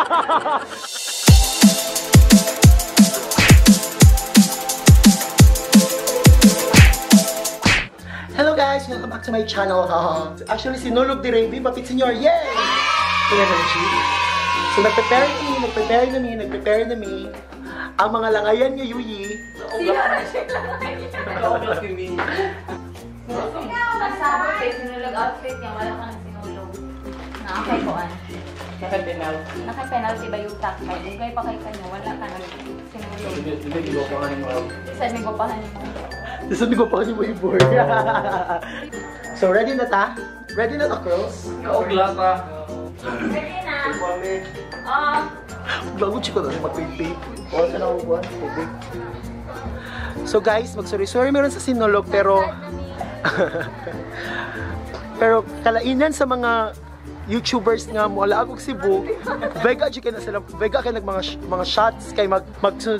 Hello guys! Welcome back to my channel. Actually, sinulog di Ray, Bapit Senior! Yay! So, nag-prepare na mi. Ang mga langayan nga yuyi. Sino na siya langayan? Ang sabot kay sinulog outfit niya, wala ka ng sinulog. Nakakay-kuan. Naka-penal. Naka-penalty ba yung tak? Kay ugay pa kay kanya, wala ka ng sinulog. Hindi, gigopahan mo. Saan may gopahan mo? Saan may gopahan mo ibor? So, ready na ta? Ready na ta, girls? Kaugla ta. Ready na. Bago chiko na mag-babe. So guys, mag-sorry-sorry meron sa sinulog pero pero kalainan sa mga YouTubers nga mo ala og Cebu, vega jud kay na sila, vega kay nag mga shots kay mag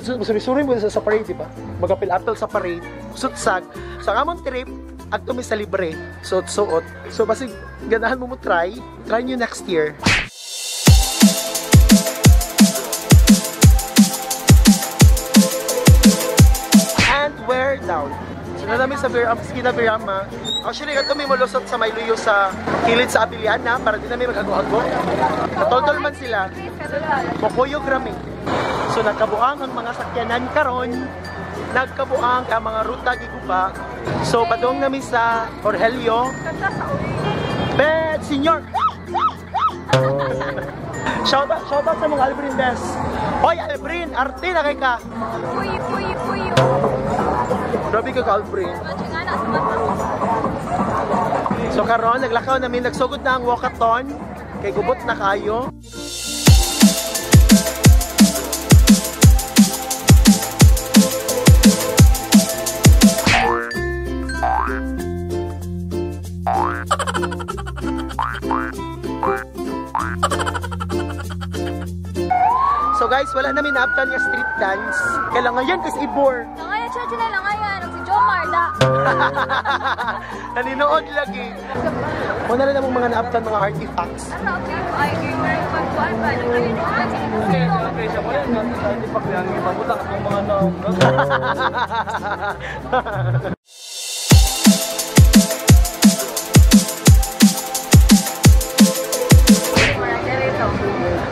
sorry-sorry mo sa parade, di ba? Magapil-apil sa parade, sutsag. So ang among trip adto mi sa libre, suot-suot. So basig ganahan mo try, try niyo next year. Wear down. So na namin sa Skina Virama. Actually, ito may mulusot sa Mayluyo sa kilid sa Abiliana para di namin mag-ago-ago. Natoltol man sila. Mukuyog rami. So nagkabuang ang mga sakyanan karon. Nagkabuang ang mga ruta giguba. So padong namin sa Orhelio. Bet Senior! Shout out sa mga Albrin Best. Hoy Albrin, arte na kay ka. Puy, puy, puy. Grabe ka Albrin. So karon naglakaw namin, nagsugod na ang walkathon. Kay gubot na kayo. So guys, wala namin naabtan nga street dance. Kailangan yan kasi ibor. Langayan siya, siya langayan. Si Jomar, da. Naninood lagi. Muna rin namang mga naabtan mga artifacts. Ano, okay. Ay, pagkuhan ba? Okay, siya ko yan. Artifact yan. Ipabutak itong mga naong.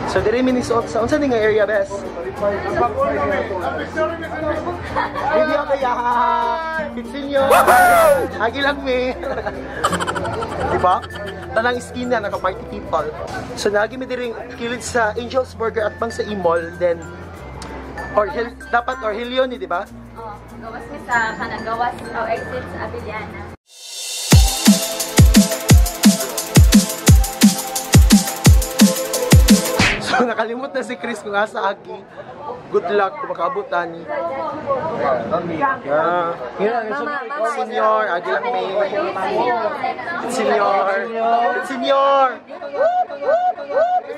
So dire mi nisuot sa unsa ni nga area bes? Video kaya Pitsinyo. Agi lang mi. Diba? Tanang iskina naka party people. So nagi mi diri kilid sa Angel's Burger at bang sa E-Mall then Orhel dapat Orhelio ni di ba? Oh, gawas mi sa kanang gawas o exit sa Abiliana. So, nakalimot na si Chris kung asa agi. Good luck kung makaabot ani. Yeah. Senior, agi lang may. Senior. Senior.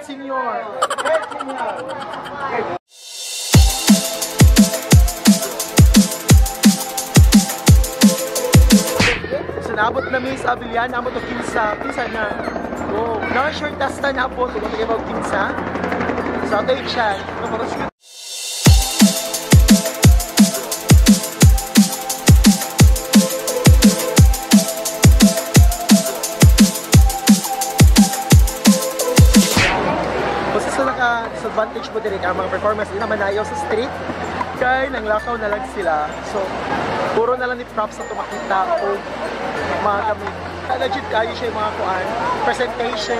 Senior. So, naabot na mi sa Abiliana, naabot og kinsa. Kinsa na. Oh, na-short tasta na po. Kung matagay ba og kinsa. So, ito yung siya. Basta sa naka-disadvantage mo din ang mga performance, hindi naman nayaw sa street. Kaya nanglakaw na lang sila. So, puro na lang ni props na tumakita o mga kami. Legit kayo siya yung mga kuan. Presentation.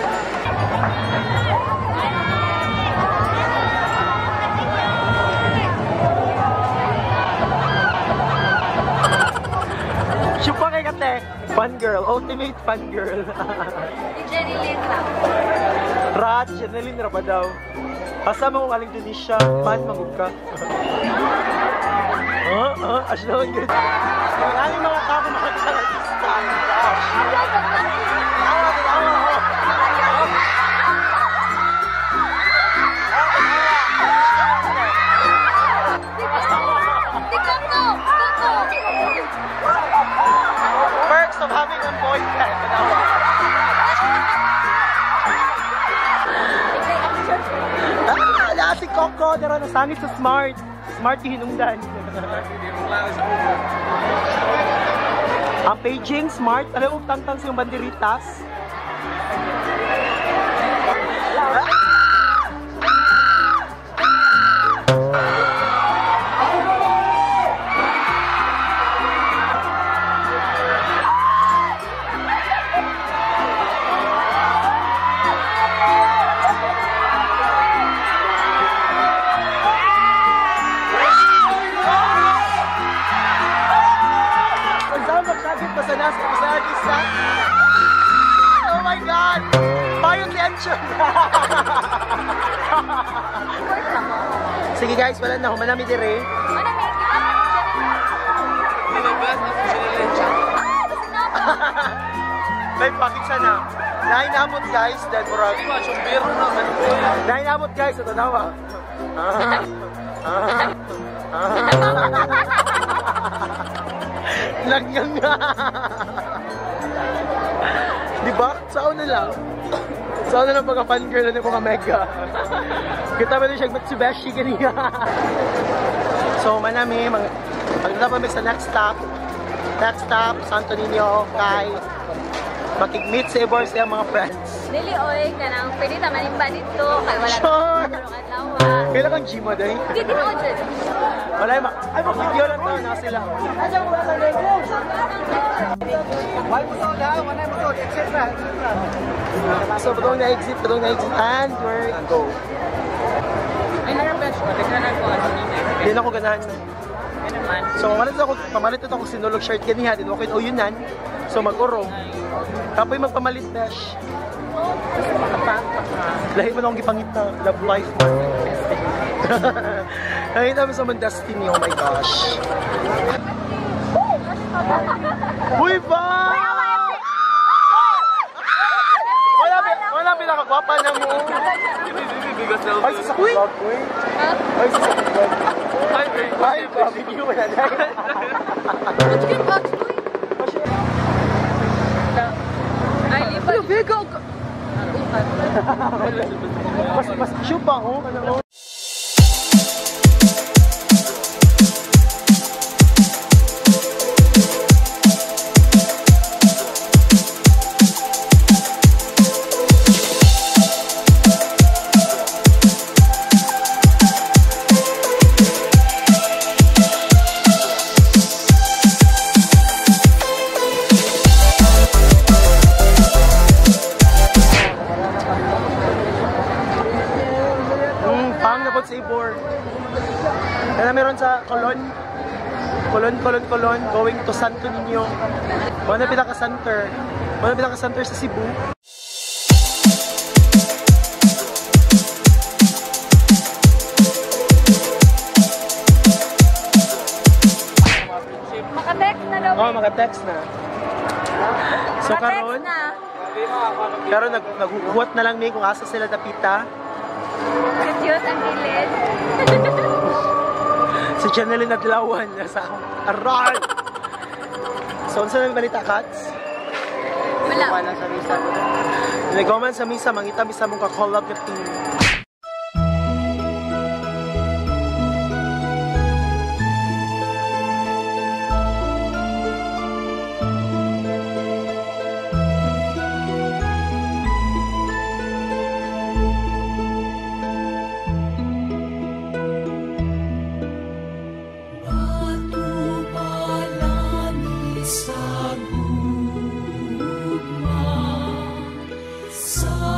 Siya kay kate. Fun girl. Ultimate fun girl. Si Jenny Lynn lang. Rat, Jenny Lynn ra ba daw? Asa mo kung aling Tunisia, fan magug ka. As naman good. Maraming mga tao makakalatista. Perks of having a boyfriend. Daro, daro, nasangit sa Smart. Smart yung hinungdan. Ang paging, Smart. Alam mo, tangtang sa yung banderitas. Oh my God! Payo tension! Sige guys, wala na. Humanami dire. May pakit sana. Nainamot guys, then murag. Nainamot guys, ito nawa. Langganga. Diba? Saan na lang? Saan na lang pagka-fangirl na ko ka mega. Kita ba din siya Mitsubishi kanina. So manami, pagdala pa sa next stop. Next stop, Santo Niño, kay makig-meet sa Ibor sa mga friends. Dili oy, kanang pwede ta manimba dito kay wala sure. Adlaw. Kailan kang Gmo day? Di tinuod jud. Wala ma. Ay mag-video lang to na sila. So patong na exit, and we're go. Ay nara-bench ko, daghanan ko ano ni. Di na ako ganahan. So pamalit ako sinulog shirt ganiha, din ako uyunan. So mag-urong. Kapoy magpamalit besh. Lahi man akong gipangita, love life man. Nakita mo sa mga destiny, oh my gosh. Uy ba! Wala pinakagwapa na mo. Ay, sa vlog, uy. Ay, sa vlog. Ay, video wala na. Ay, lipat. Mas cute pa ako. Kaya meron sa Colon. Colon, going to Santo Niño. Wala pinaka-center. Wala pinaka-center sa Cebu. Maka-text na daw. Oh, maka-text na. So karon, karon naghuhuwat na lang mi kung asa sila dapita. Cute ang gilid. Si Janeline Adlawan nasa aral. So, unsa na balita, Kats? Wala. Sa misa. Nagawman sa misa, mangita misa mong ka-collab na team. Sa